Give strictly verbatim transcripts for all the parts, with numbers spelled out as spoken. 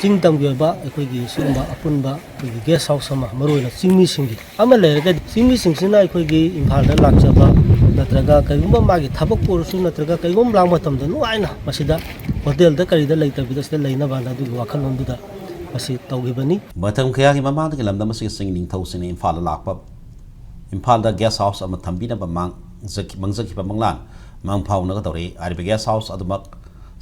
ꯆꯤꯡ ꯇꯝꯒꯤ ꯑꯣꯏꯕ ꯑꯩꯈꯣꯏꯒꯤ ꯁꯤꯒꯨꯝꯕ ꯑꯄꯨꯟꯕ ꯑꯩꯈꯣꯏꯒꯤ ꯒꯦꯁ ꯍꯥꯎꯁ ꯑꯃ, ꯃꯔꯨꯑꯣꯏꯅ ꯆꯤꯡꯃꯤꯁꯤꯡꯒꯤ ꯑꯃ ꯂꯩꯔꯒꯗꯤ, ꯆꯤꯡꯃꯤꯁꯤꯡꯁꯤꯅ ꯑꯩꯈꯣꯏꯒꯤ ꯏꯝꯐꯥꯜꯗ ꯂꯥꯛꯆꯕ, ꯅꯠꯇ꯭ꯔꯒ ꯀꯔꯤꯒꯨꯝꯕ ꯃꯥꯒꯤ ꯊꯕꯛ ꯑꯣꯏꯔꯁꯨ, ꯅꯠꯇ꯭ꯔꯒ ꯀꯔꯤꯒꯨꯝꯕ ꯂꯥꯛꯄ ꯃꯇꯝꯗ ꯅꯨꯡꯉꯥꯏꯅ ꯃꯁꯤꯗ ꯍꯣꯇꯦꯜꯗ ꯀꯔꯤꯗ ꯂꯩꯇꯕꯤꯗ ꯁꯤꯗ ꯂꯩꯅꯕ ꯍꯥꯏꯅ ꯑꯗꯨꯒꯤ ꯋꯥꯈꯜꯂꯣꯟꯗꯨꯗ ꯃꯁꯤ ꯇꯧꯈꯤꯕꯅꯤ꯫ ꯃꯇꯝ ꯀꯌꯥꯒꯤ ꯃꯃꯥꯡꯗꯒꯤ ꯂꯝꯗꯝ ꯑꯁꯤꯒꯤ ꯆꯤꯡ ꯅꯤꯡꯊꯧꯁꯤꯡꯅ ꯏꯝꯐꯥꯜꯗ ꯂꯥꯛꯄ, ꯏꯝꯐꯥꯜꯗ ꯒꯦꯁ ꯍꯥꯎꯁ ꯑꯃ ꯊꯝꯕꯤꯅꯕ ꯃꯥꯡꯖꯈꯤ-, ꯃꯥꯡꯖꯈꯤꯕ ꯃꯪꯂꯥꯟ ꯃꯪ ꯐꯥꯎꯅꯒꯗꯧꯔꯤ꯫ ꯍꯥꯏꯔꯤꯕ ꯒꯦꯁ ꯍꯥꯎꯁ ꯑꯗꯨꯃꯛ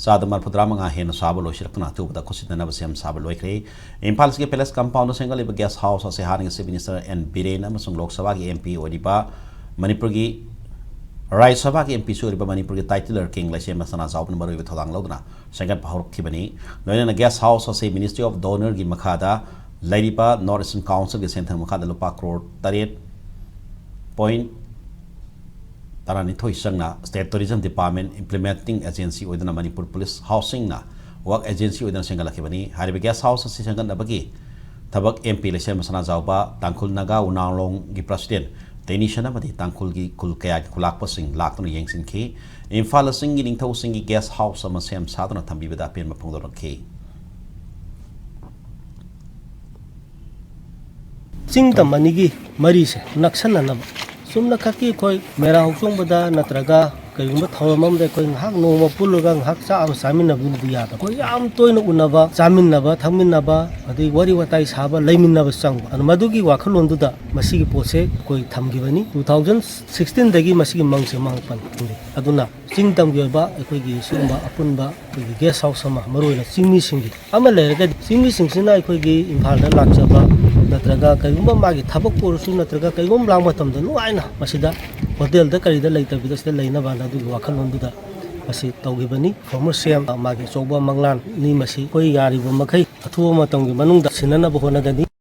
ꯆꯥꯗ ꯃꯔꯐꯨꯇꯔꯥ ꯃꯉꯥ ꯍꯦꯟꯅ ꯁꯥꯕ ꯂꯣꯏꯁꯤꯜꯂꯛꯇꯨꯅ ꯑꯊꯨꯕꯗ ꯈꯨꯠꯁꯤꯟꯅꯅꯕ ꯁꯦꯝ ꯁꯥꯕ ꯂꯣꯏꯈ꯭ꯔꯦ꯫ ꯏꯝꯐꯥꯜ ꯏꯁꯀꯤ ꯄꯦꯂꯦꯁ ꯀꯝꯄꯥꯎꯟꯗ ꯁꯦꯝꯒꯠꯂꯤꯕ ꯒꯦꯁ ꯍꯥꯎꯁ ꯑꯁꯤ ꯍꯥꯟꯅꯒꯤ ꯆꯤꯐ ꯃꯤꯅꯤꯁꯇꯔ ꯑꯦꯟ ꯕꯤꯔꯦꯟ ꯑꯃꯁꯨꯡ ꯂꯣꯛ ꯁꯚꯥꯒꯤ ꯑꯦꯝ ꯄꯤ ꯑꯣꯏꯔꯤꯕ, ꯃꯅꯤꯄꯨꯔꯒꯤ ꯔꯥꯖ꯭ꯌ ꯁꯚꯥꯒꯤ ꯑꯦꯝ ꯄꯤꯁꯨ ꯑꯣꯏꯔꯤꯕ ꯃꯅꯤꯄꯨꯔꯒꯤ ꯇꯥꯏꯇꯂꯔ ꯀꯤꯡ ꯂꯩꯁꯦꯝꯕ ꯁꯅꯥꯖꯥꯎꯕꯅ ꯃꯔꯨꯑꯣꯏꯕ ꯊꯧꯗꯥꯡ ꯂꯧꯗꯨꯅ ꯁꯦꯝꯒꯠꯄ ꯍꯧꯔꯛꯈꯤꯕꯅꯤ꯫ ꯂꯣꯏꯅꯅ ꯒꯦꯁ ꯍꯥꯎꯁ ꯑꯁꯤ ꯃꯤꯅꯤꯁꯇ꯭ꯔꯤ ꯑꯣꯐ ꯗꯣꯅꯔꯒꯤ ꯃꯈꯥꯗ ꯂꯩꯔꯤꯕ ꯅꯣꯔꯠ ꯏꯁꯇꯔꯟ ꯀꯥꯎꯟꯁꯤꯜꯒꯤ ꯁꯦꯟꯊꯪ ꯃꯈꯥꯗ ꯂꯨꯄꯥ ꯀ꯭ꯔꯣꯔ ꯇꯔꯦꯠ ꯄꯣꯏꯟ ꯇꯔꯥꯅꯤꯊꯣꯏ ꯆꯪꯅ state tourism department implementing agency ꯑꯣꯏꯗꯨꯅ ꯃꯅꯤꯄꯨꯔ ꯄꯨꯂꯤꯁ ꯍꯥꯎꯁꯤꯡꯅ ꯋꯥꯔꯛ ꯑꯦꯖꯦꯟꯁꯤ ꯑꯣꯏꯗꯨꯅ ꯁꯦꯝꯒꯠꯂꯛꯈꯤꯕꯅꯤ꯫ ꯍꯥꯏꯔꯤꯕ ꯒꯦꯁ ꯍꯥꯎꯁ ꯑꯁꯤ ꯁꯦꯝꯒꯠꯅꯕꯒꯤ ꯊꯕꯛ ꯑꯦꯝ ꯄꯤ ꯂꯩꯁꯦꯝꯕ ꯁꯅꯥꯖꯥꯎꯕ, ꯇꯥꯡꯈꯨꯜ ꯅꯥꯒꯥ ꯎꯅꯥꯎꯂꯣꯡꯒꯤ ꯄ꯭ꯔꯁꯤꯗꯦꯟ ꯇꯦꯅꯤꯁꯟ ꯑꯃꯗꯤ ꯇꯥꯡꯈꯨꯜꯒꯤ ꯈꯨꯜ ꯀꯌꯥꯒꯤ ꯈꯨꯂꯥꯛꯄꯁꯤꯡ ꯂꯥꯛꯇꯨꯅ ꯌꯦꯡꯁꯤꯟꯈꯤ꯫ ꯏꯝꯐꯥꯜ ꯆꯤꯡꯒꯤ ꯅꯤꯡꯊꯧꯁꯤꯡꯒꯤ ꯒꯦꯁ ꯍꯥꯎꯁ ꯑꯃ ꯁꯦꯝ ꯁꯥꯗꯨꯅ ꯊꯝꯕꯤꯕꯗ ꯑꯄꯦꯟꯕ ꯐꯣꯡꯗꯣꯔꯛꯈꯤ꯫ ꯆꯤꯡ ꯇꯝ ꯑꯅꯤꯒꯤ ꯃꯔꯤꯁꯦ ꯅꯛꯁꯟꯅꯅꯕ, ꯆꯨꯝꯅ ꯈꯛꯀꯤ ꯑꯩꯈꯣꯏ ꯃꯦꯔꯥ ꯍꯧꯆꯣꯡꯕꯗ ꯅꯠꯇ꯭ꯔꯒ ꯀꯔꯤꯒꯨꯝꯕ ꯊꯧꯔꯝ ꯑꯃꯗ ꯑꯩꯈꯣꯏ ꯉꯥꯏꯍꯥꯛ ꯅꯣꯡꯃ ꯄꯨꯜꯂꯒ ꯉꯥꯏꯍꯥꯛ ꯆꯥꯛ ꯑꯃ ꯆꯥꯃꯤꯟꯅꯕꯗꯨꯅꯗꯤ ꯌꯥꯗꯕ꯫ ꯑꯩꯈꯣꯏ ꯌꯥꯝ ꯇꯣꯏꯅ ꯎꯅꯕ, ꯆꯥꯃꯤꯟꯅꯕ, ꯊꯛꯃꯤꯟꯅꯕ, ꯑꯗꯩ ꯋꯥꯔꯤ ꯋꯥꯇꯥꯏ ꯁꯥꯕ, ꯂꯩꯃꯤꯟꯅꯕ ꯆꯪꯕ꯫ ꯑꯗꯨ ꯃꯗꯨꯒꯤ ꯋꯥꯈꯜꯂꯣꯟꯗꯨꯗ ꯃꯁꯤꯒꯤ ꯄꯣꯠꯁꯦ ꯑꯩꯈꯣꯏ ꯊꯝꯈꯤꯕꯅꯤ꯫ ꯇꯨ ꯊꯥꯎꯖꯟ ꯁꯤꯛꯁꯇꯤꯟꯗꯒꯤ ꯃꯁꯤꯒꯤ ꯃꯪꯁꯦ ꯃꯥꯡꯄꯅꯤ꯫ ꯑꯗꯨꯅ ꯆꯤꯡ ꯇꯝꯒꯤ ꯑꯣꯏꯕ ꯑꯩꯈꯣꯏꯒꯤ ꯁꯤꯒꯨꯝꯕ ꯑꯄꯨꯟꯕ ꯑꯩꯈꯣꯏꯒꯤ ꯒꯦꯁ ꯍꯥꯎꯁ ꯑꯃ, ꯃꯔꯨꯑꯣꯏꯅ ꯆꯤꯡꯃꯤꯁꯤꯡꯒꯤ ꯑꯃ ꯂꯩꯔꯒꯗꯤ, ꯆꯤꯡꯃꯤꯁꯤꯡꯁꯤꯅ ꯑꯩꯈꯣꯏꯒꯤ ꯏꯝꯐꯥꯜꯗ ꯂꯥꯛꯆꯕ, ꯅꯠꯇ꯭ꯔꯒ ꯀꯔꯤꯒꯨꯝꯕ ꯃꯥꯒꯤ ꯊꯕꯛ ꯑꯣꯏꯔꯁꯨ, ꯅꯠꯇ꯭ꯔꯒ ꯀꯔꯤꯒꯨꯝꯕ ꯂꯥꯛꯄ ꯃꯇꯝꯗ ꯅꯨꯡꯉꯥꯏꯅ ꯃꯁꯤꯗ ꯍꯣꯇꯦꯜꯗ ꯀꯔꯤꯗ ꯂꯩꯇꯕꯤꯗ ꯁꯤꯗ ꯂꯩꯅꯕ ꯍꯥꯏꯅ ꯑꯗꯨꯒꯤ ꯋꯥꯈꯜꯂꯣꯟꯗꯨꯗ ꯃꯁꯤ ꯇꯧꯈꯤꯕꯅꯤ꯫ ꯐꯣꯔꯃꯔ ꯁꯤ ꯑꯦꯝ ꯃꯥꯒꯤ ꯑꯆꯧꯕ ꯃꯪꯂꯥꯟꯅꯤ ꯃꯁꯤ꯫ ꯑꯩꯈꯣꯏ ꯌꯥꯔꯤꯕ ꯃꯈꯩ ꯑꯊꯨꯕ ꯃꯇꯝꯒꯤ ꯃꯅꯨꯡꯗ ꯁꯤꯟꯅꯅꯕ ꯍꯣꯠꯅꯒꯅꯤ꯫